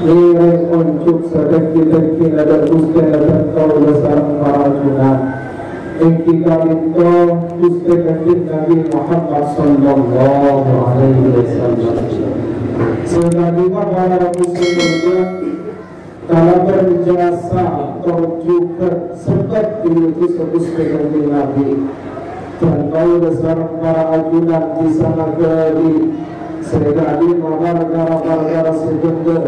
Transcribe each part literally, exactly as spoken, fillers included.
Ngèrèng onjhuk sadhâggi-dhâggina dâ' Ghustè bân kaulâ sareng para ajunan. Èngghi ka'dinto Ghustè Kanjeng Nabi Muhammad sallallahu alaihi wasallam. Sè ka'dimma para rabu sè molja, kalabân jasa tor jhughân sabâb èutus Ghustè Kanjeng Nabi. Bân kaulâ sareng para ajunan bisa ngaghâli sè ka'dimma parkara-parkara sè bhendher,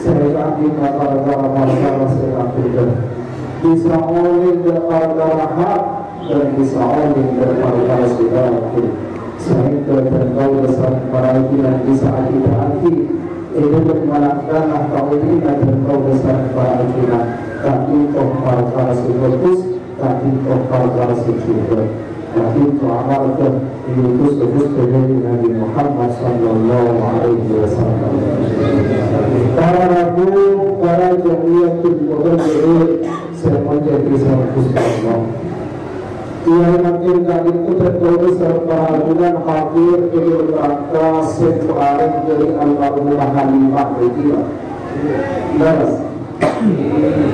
sè ka'dimma parkara-parkara sè abhender. Bisa onèng dâ' parkara hak, bân bisa onèng dâ' parkara sè batil. Saèngghâ bân kaulâ sareng para ajunan bisa akita'aghi è dâlem malangkana kaulâ bân kaulâ sareng para ajunan, ka'dinto parkara sè bhâghus, ka'dinto parkara sè jhughân, ka'dinto amarghâ èutus Ghustè Nabi Muhammad sallallahu alaihi wasallam. Para rabu, para jamiyatul muballighin sè èmoljâ'aghi sareng Ghustè Allah. Iyâ, mangkèn ka'dinto dâ' kaulâ sareng para ajunan hadir è dâlem rangka sèbu arè dâri almarhumah Halimah nèka, Pak. Leres.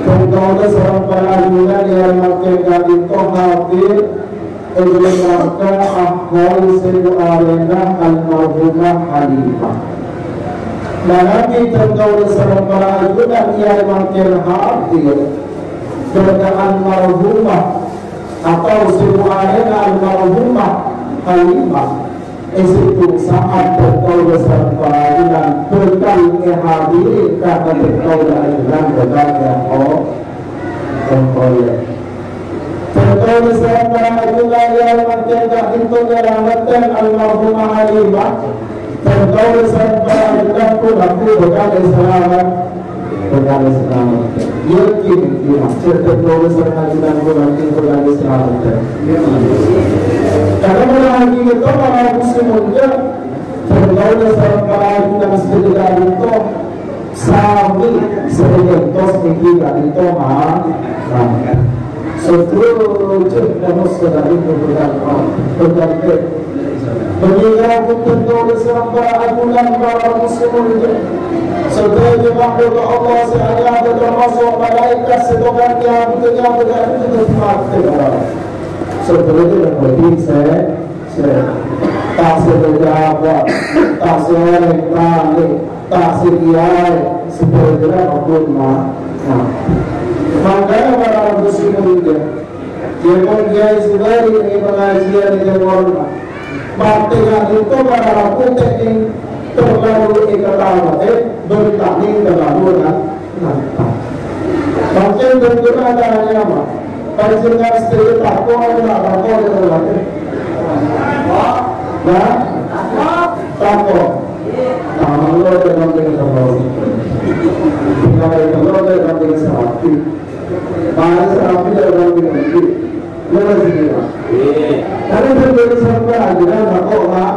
Bân kaulâ sareng para ajunan, iyâ, mangkèn ka'dinto hadir è dâlem rangka ahaul sèbu arèna almarhumah Halimah. Manabi bân kaulâ sareng para ajunan, iyâ, mangkèn hadir, bân almarhumah atau sèbu arèna almarhumah Halimah, è sèttong sa'at bâkto kaulâ sareng para ajunan bhâkal èhadirè, karna bâkto kaulâ ajunan bhâkal èho-, èholè. Bâkto kaulâ sareng para ajunan iyâ mangkèn ka'dinto nyalamettè almarhumah Halimah, bâkto kaulâ sareng para ajunan ghun-lagghu bhâkal èsalamet. Bhâkal èsalamet. Yakin, yakin. Sèttong kaulâ sareng ajunan ghun-lagghu bhâkal èsalamet. Karna mon hakikatta para muslim molja, bân kaulâ sareng para ajunan sadhâjâ ka'dinto sami sè ègentos èngghi ka'dinto, ha? Nah. Sadhâjâ manossa ka'dinto bhâkal, bhâkal Bânnè kaulâ sareng para ajunan para muslim molja. Sadhâjâ makhluk Allah sè anyabâ tamaso' malaèkat sè tokang nyabâ-nyabâ ka'dinto dhâddhi matè. Sadhâjâ dhâddhi sè, sè ta' sè pejabat, ta' sè orèng tani, ta' sè kiyaè, sadhâjâna ampon ma-, ma-, mangkana para muslim molja. Jhâ' mon Kèyaè Zubairi neng pangajiyân è Jhâbârna. Matè ka'dinto para rabu ta' neng terlalu èkataro'è, bân ta' neng terlalu na-, nantang. Mangkèn bhândhurrâ atanya, ma', panjhennengngan sadhâjâ tako' ta' tako' dâ' matè? Nah? Tako'. Tamallo dâ' matè terro. Tinggal terro dâ' matè sapi. Mara sarabi dâ' orèng binè'. Bener sih, Pak? Karena terjadi sampai akhirnya tako', Pak.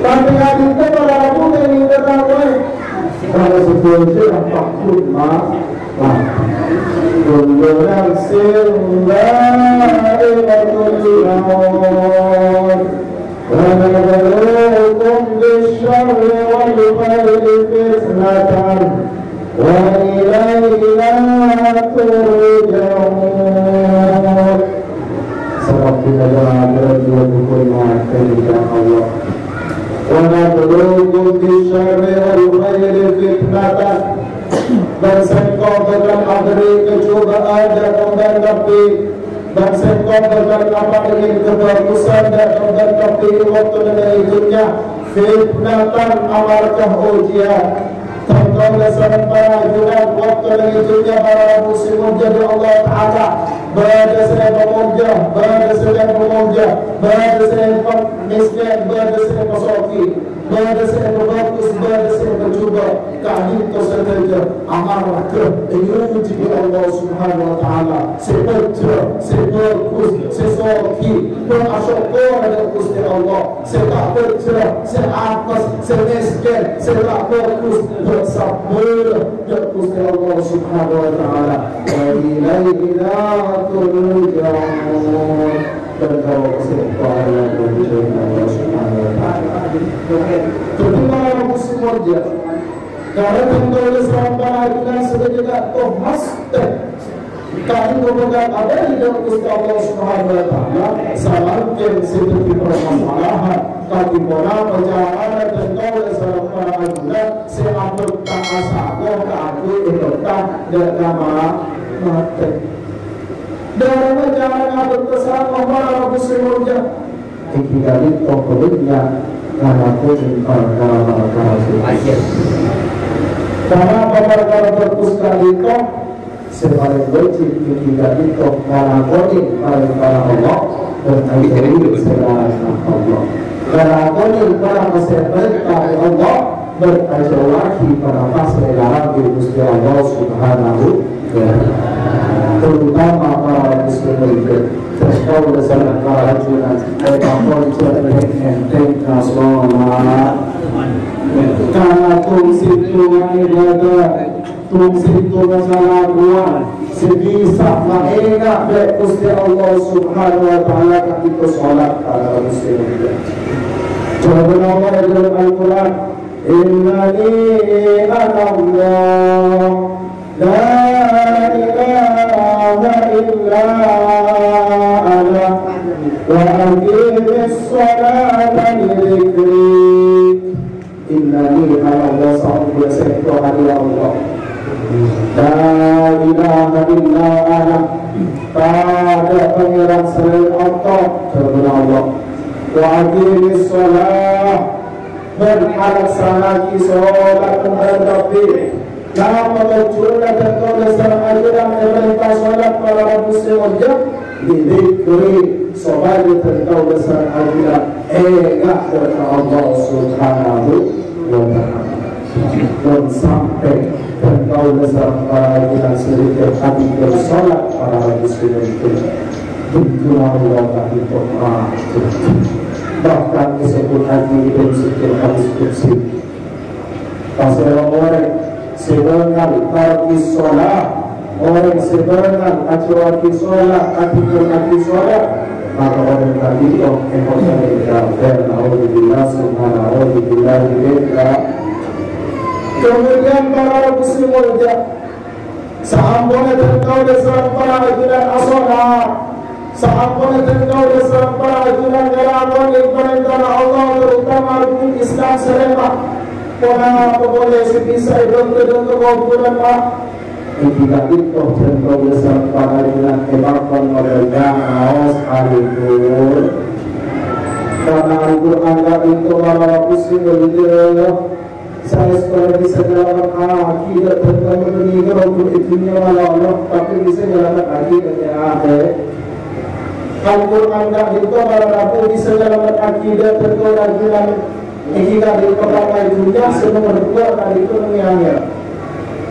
Tapi ka'dinto para rabu ta' neng terlalu, eh. Kalau sebelumnya apapun, Pak. Nah. Kullu nafsin dha'iqatul maut. ونبلوكم بالشر والخير فتنة وإلينا ترجعون. Sabâb dina akhirat dua buku lima Allah. ونبلوكم بالشر والخير فتنة. Bân sèngko' bhâkal aberri' kacobâ'ân dâ' Rabbhâ kabbhi. Bân sèngko' bhâkal apadâ'âghi kabhâghusan dâ' Rabbhâ kabbhi è bâkto neng è dhunnya, fitnatan amarghâ ojiyân. Tanto sareng para ajunan, è bâkto neng è dhunnya para rabu sè molja Allah Ta'ala, bâdâ sè èpamolja, bâdâ sè èpamolja, bâdâ sè èpamèskèn, bâdâ sè èpasoghi. Bâdâ sè èpabhâghus, bâdâ sè èpajubâ', ka'dinto sadhâjâ amarghâ ènyoji bi' Allah Subhanahu wa Ta'ala, sè pajhâ, sè bhâghus, sè soghi, bân asokkor dâ' Ghustè Allah, sè ta' pajhâ, sè apes, sè mèskèn, sè ta' bhâghus, bân sabbhâr dâ' Ghustè Allah Subhanahu wa Ta'ala. Wa ilaina turja'un. Bân ka Allah Subhanahu wa Ta'ala. Dhâddhi, para muslim molja, Karena tentang Islam para ajunan sebagai toh master. Kami memegang apa yang didhâbuwâ Ghustè Allah Subhanahu wa Ta'ala, samangkèn sè dhâddhi permasalahan, kadhi ponapa carana tentang Islam para ajunan sè abhâkta asarana kaangghuy èbhâkta dâ' ka ma-, matè. Dâ' remma carana abhâkta sareng para rabu sè molja. Èngghi ka'dinto bânnya' ngalakonè parkara-parkara sè wajib. Karana parkara bhâghus ka'dinto sè palèng wajib èngghi ka'dinto ngalakonè parèntana Allah bân ajhâuwi sè larang Allah. Ngalakonè parkara sè èparènta bi' Allah bân ajhâuwaghi parkara sè èlarang bi' Ghustè Allah Subhanahu wa Ta'ala. Terutama para muslimin. Terus kaulâ sareng para ajunan, eh, pakon jhâ' rèng-èntèng ka sholat. Karana tong sèttonga ibadah, tong sèttonga kalakowan sè bisa maènga' bi' Ghustè Allah Subhanahu wa Ta'ala, ka'dinto sholat, para muslimin. Jhâbuna Allah è dâlem Al-Qur'an, "Innani ana Allah, la ilaha illa ana, wa aqimis sholata li dzikri." Innani ana Allah, saongghuna sèngko' arèya Allah. La ilaha illa ana, tadâ' pangèran salaèn Allah, jhâbuna Allah. Wa aqimis sholah, bân alaksana'aghi sholat bân rabi. Napa tojjhuwânna tentara sareng ajunan èparènta sholat para rabu sè molja? Li dzikri, sopajâ tentara sareng ajunan ènga' ka Allah Subhanahu wa Ta'ala. Mon sampè' tentara sareng para ajunan sè dhâddhi abdhina sholat para rabu sè molja, tentu Allah akan berdoa. Bahkan disebut lagi dalam sebuah hadis qudsi. Pasèra orèng sè bângal tarkis sholah, orèng sè bângal ajhâuwaghi sholah, atinggalaghi sholah, maka orèng ka'dinto èkoca' kafir, naudzubillah, summa naudzubillah, min dzalik. Kemudian para muslim molja, saamponna dhân kaulâ sareng para ajunan asholat, saamponna dhân kaulâ sareng para ajunan ngalakonè parèntana Allah, terutama rukun Islam sè lèma'. Ponapa polè sè bisa èbâkta dhân ka kobhurân, Pak? Èngghi ka'dinto dhân kaulâ sareng para ajunan èpakon ngabâlâ ngaos alèkor. Karana Al-Qur'an ka'dinto para muslim molja. Saèstona bisa nyalamettaghi dâ' dhân kaulâ ghâpanèka è dhunnya malolo, tapè bisa nyalamettaghi dâ' è ahèrat. Al-Qur'an ka'dinto para rabu bisa nyalamettaghi dâ' dhân kaulâ ajunan, èngghi ka'dinto pertama è dhunnya, sè nomer duwâ' ka'dinto neng è ahèrat.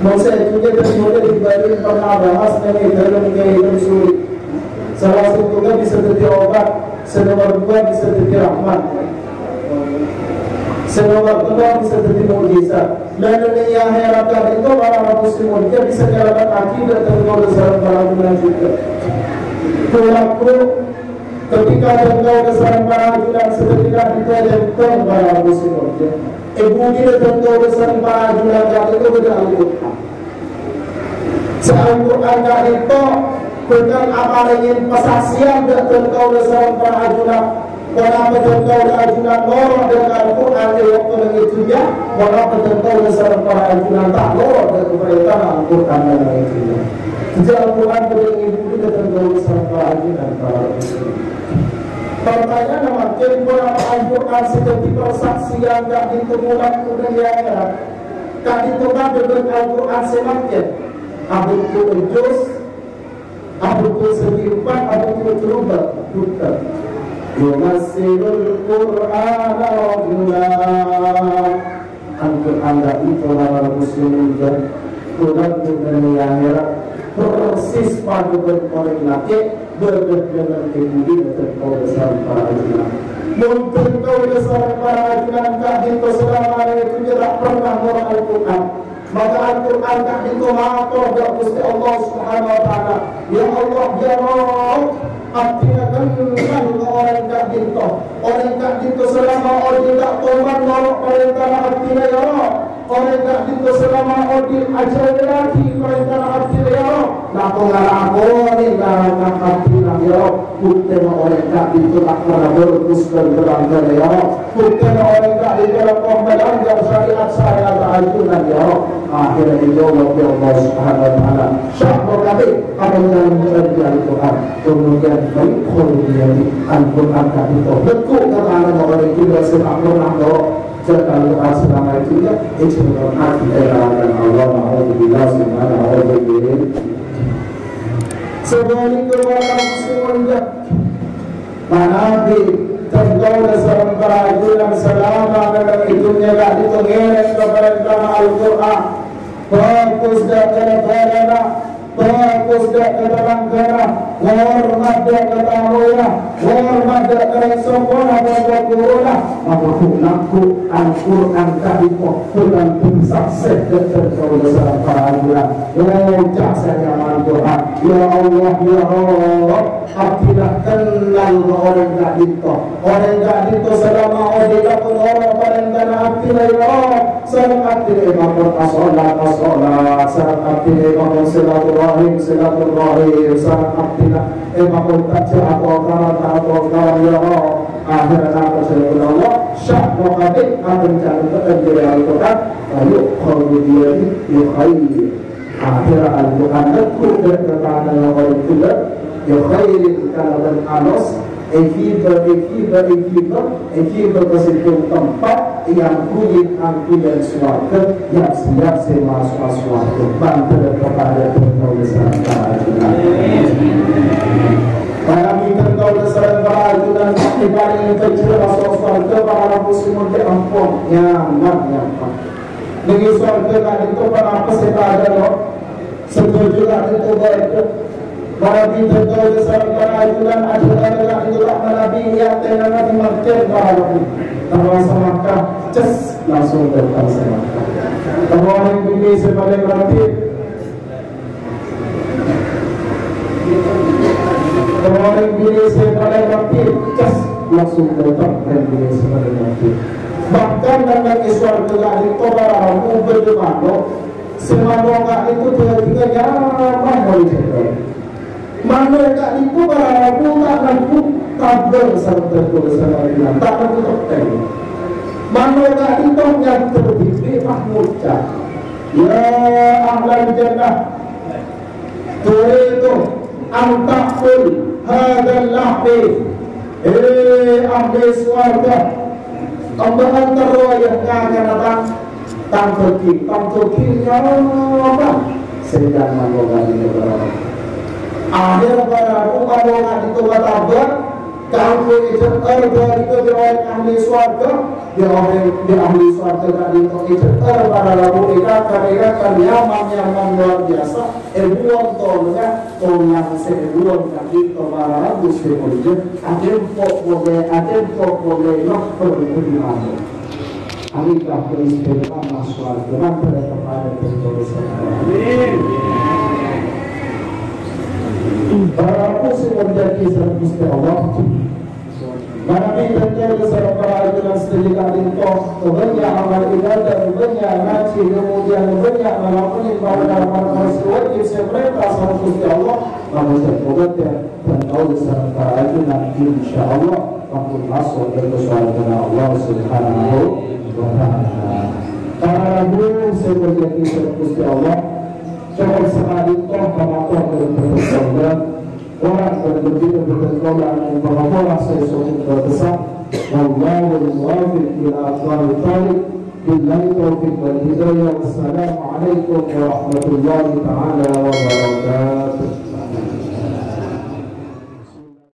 Mon sè è dhunnya dhân kaulâ dibânding pernah bahas neng è dhâlem kèyaè suri. Sala sèttong bisa dhâddhi obat, sè nomer duwâ' bisa dhâddhi rahmat. Sè nomer tello' bisa dhâddhi mukjizat. Lan è ahèrat ka'dinto para rabu sè molja bisa nyalamettaghi dâ' dhân kaulâ sareng para ajunan jhughân. Polana ketika dhân kaulâ sareng para ajunan sè dhâddhi ka'dinto ètèntèng para rabu sè molja. È budina dhân kaulâ sareng para ajunan ka'dinto bâdâ Al-Qur'an. Sè Al-Qur'an ka'dinto bhâkal aparèngè pasaksèyan dâ' dhân kaulâ sareng para ajunan. Ponapa dhân kaulâ ajunan noro' dâ' ka Al-Qur'an è bâkto neng è dhunnya, ponapa dhân kaulâ sareng para ajunan ta' noro' dâ' ka parèntana Al-Qur'an neng è dhunnya. Dhâddhi Al-Qur'an bhâkal ngibulina dhân kaulâ sareng para ajunan, para muslim. Partanyaan mangkèn, ponapa Al-Qur'an sè dhâddhi pasaksèyan ka'dinto molaè è ahèrat? Ka'dinto padâ bân Al-Qur'an sè mangkèn, abhâkto jus, abhâkto sè keempat, abhâkto terubah, bukan. Yumassilul Qur'ana rajulan. Al-Qur'an ka'dinto para muslimin, polana è ahèrat persis padâ bân orèng lakè', bâdâ è budina dhân kaulâ sareng para ajunan. Mon dhân kaulâ sareng para ajunan ka'dinto salamana è dhunnya ta' pernah noro' Al-Qur'an, maka Al-Qur'an ka'dinto mator dâ' Ghustè Allah Subhanahu wa Ta'ala, "Ya Allah, ya Rabb, abdhina kennal ka orèng ka'dinto. Orèng ka'dinto salama odi' ta' toman noro' parèntana abdhina, ya Rabb." Orèng ka'dinto salama odi' ajâuwiyâghi parèntana abdhina, ya Rabb. Lako-, ngalakonè larangan abdhina, ya Rabb. Buktèna orèng ka'dinto ta' pernah bhâghus bân-bhâghusân, ya Rabb. Buktèna orèng ka'dinto lako malanggar syariat, syariat ajunan, ya Rabb. Akhirnya dijawab oleh Allah Subhanahu wa Ta'ala. Sya' kabeh akan dalam Al-Quran. Kemudian, baik, kemudian Al-Quran ka'dinto. Betul kata anak orang gila, sè ta' pernah, ya Rabb. Jhâ' kaluar salama è dhunnya, èjhâ' ati èlarang Allah, naudzubillah, summa naudzubillah. Sabhâligghâ para muslimin, manabi dhân kaulâ sareng para ajunan salama neng è dhunnya ka'dinto ngèrèng ka parèntana Al-Quran, bhâghus dhâ' ka la-bâlâna, bhâghus dhâ' ka tatanggana, hormat dhâ' ka tamoyya, hormat dhâ' ka rèng songkona bân ghuruna, maka ghu-lagghu' Al-Qur'an ka'dinto bhâkal dhâddhi saksè dhâ-, dhâddhi kaulâ sareng para ajunan. Ngoca' sè nyaman Qur'an, "Ya Allah, ya Rabb, abdhina kennal ka orèng ka'dinto." Orèng ka'dinto salama odi' lako noro' parèntana abdhina, ya Allah. Sareng abdhina èpakon asolat, asolat. Sareng abdhina èpakon silaturahim, silaturahim. Sareng abdhina èpakon tajjhâ' atokaran, atokaran, ya Allah. Akhèrra napa jâwâbbhâ Allah? Sya' mokabit akan catet dhâri Al-Quran. Ayo, khauludiyati, ya khair. Akhèrra Al-Qur'an neggu' dhâ' ka tanangnga orèng ghellâ', ya khairin kalabân alos, èghibâ, èghibâ, èghibâ, èghibâ ka sèttong tempat, èangghuy angghuyan sowarghâ, yap-siyap sè maso'a sowarghâ. Mandhâr kepada bertemu sareng para ajunan. Para mitra kaulâ sareng para ajunan, èparèngè bhâjhrâ maso' sowarghâ, para muslimin, ampon, nyaman, nyaman. Neng è sowarghâ ka'dinto ponapa sè tadâ', no? Setuju ka'dinto bâdâ. Manabi dhân kaulâ sareng para ajunan ajunan ka'dinto ta' manabi è atèna nabi mangkèn para nabi. Terro samakka, ces, langsung dâteng samakka. Terro orèng binè' sè palèng raddhin. Orèng binè' sè palèng raddhin, ces, langsung dâteng orèng binè' sè palèng raddhin. Bahkan neng è sowarghâ ka'dinto para rabu bâdâ mano', sè mano' ka'dinto dâgingngâ nyaman molaè jhâghâ. Mano' ka'dinto para rabu ta' nanggung tabâng sareng dâging sè laènna, ta' nanggung tepteng. Mano' ka'dinto nyandher dhibi' pas ngoca', "Ya ahlal jannah, turidu an ta'kul hadzal lahmi." He ahli sowarghâ, emma terro, ya, ngakana tang, tang dâging, tang dâging nyaman. Sèngghâ mano' ka'dinto. Akhèrra para rabu mano' ka'dinto matabâng, kaangghuy èdhâ'âr bâliyâ bi' orèng ahli sowarghâ, bi' orèng, bi' ahli sowarghâ ka'dinto èdhâ'âr para rabu èkakan, èkakan nyaman, nyaman luar biasa, èbuwâng tolangnga, tolang sè èbuwâng ka'dinto para rabu sè molja, atempo polè, atempo polè, nopper budi mano'. Anika peristiwa Mas Wal Quran pada kepada Tuhan. Amin. Para rabu sè molja sareng Ghustè Allah. Manabi dhân kaulâ sareng para ajunan sadhâjâ ka'dinto, bânnya' amal ibadah, bânnya' ngajhi, kemudian bânnya' ngalakonè para amal wajib sè èparènta sareng Ghustè Allah, maka sè kobâtèr dhân kaulâ sareng para ajunan, insyaallah, ampon maso' dâ' ka sowarghâna Allah Subhanahu wa Ta'ala. Para rabu sè èmoljâ'aghi sareng Ghustè Allah, cokop saka'dinto pamator dâri bhâdhân kaulâ. Orèng bân bendhina bhâdhân kaulâ ampon pamator sè sokèng bâgâssa. Wallahul muwaffiq ila aqwamit thariq. Billahi taufiq wal hidayah. Wassalamualaikum warahmatullahi ta'ala wabarakatuh.